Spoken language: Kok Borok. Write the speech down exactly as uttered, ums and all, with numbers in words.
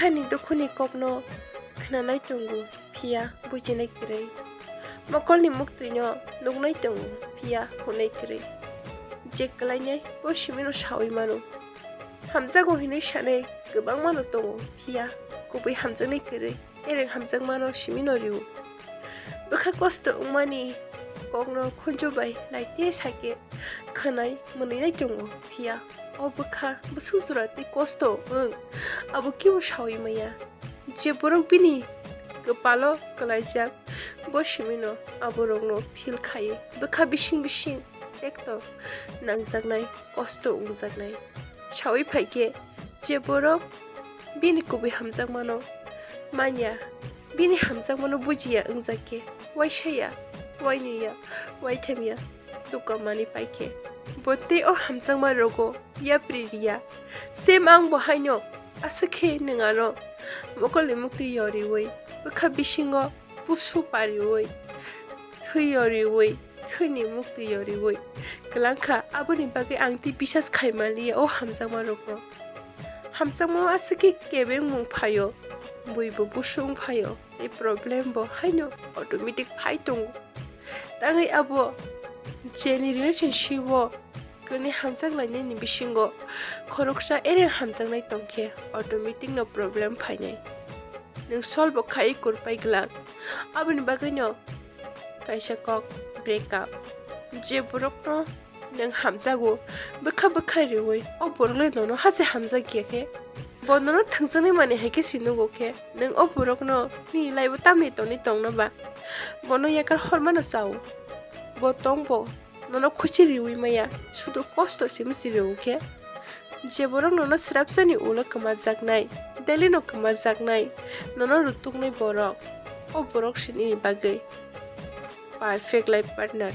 Ani dukhuni kokno khnanai tongo, phiya bujinai kwrwi. Mokolni muktwino nuknai tongo, phiya hwnwi kwrwi. Je kwlainai bo simino sawi mano. Hamjago hinwi sanai kwbangmano tongo, phiya kubui hamjaknai kwrwi. Ereng hamjakmano simino rio. Bwkha kosto wngmani kokno khunju bai laite sakhe khwnai mwnwinai tongo, phiya o bwkha bwswk jora tei kosto wng abo kibo sawi maya. Je borok bini kwpalo kwlaijak, bo simino aborokno feel khai bwkha bising bising tekto nangjaknai, kosto wngjaknai. Sawi phaikhe je borok bini kubui hamjakmano manya, bini hamjakmano bujiya wngjakkhe, waisaya, wainwiya, waithamya, duka manwi paikhe, bo tei o hamjakma rogo yapri riya. Same ang bo haino, aswk khe nwng ano mokolni muktwi yoriwi, bwkha bisingo pusu pariwi, thwi yoriwi, thwini muktwi yoriwi kwlangkha. Aboni bagwi ang tei bisas khai manliya o hamjakma rokno. Hamjakma o aswk khe kebengmung phaio, buibo busung phaio, tei problem bo haino automatic phai tongo. Tangwi abo jeni relationship o kwnwi hamjak lainani bisingo khoroksa ere hamjaknai tongkhe automatic no problem phainai. Nwng solve bo khai kurpai glak. Aboni bagwino kaisa kok break up. Je borokno nwng hamjago, bwkha bwkha riwi o borokle nono hase hamjakya khe, bo nono thwngjaknai manwi hai khe si nugo khe, nwng o borokno nini life o tamni tongni tongno ba? Bono yakar hormano chao. Bo tongbo nono khuchi riwi maya, sudu kosto simi si riwi khe. Je borok nono srapsani ulo kwmajaknai, daily no kwmajaknai, nono rutuknai borok, o borok se nini bagwi perfect life partner.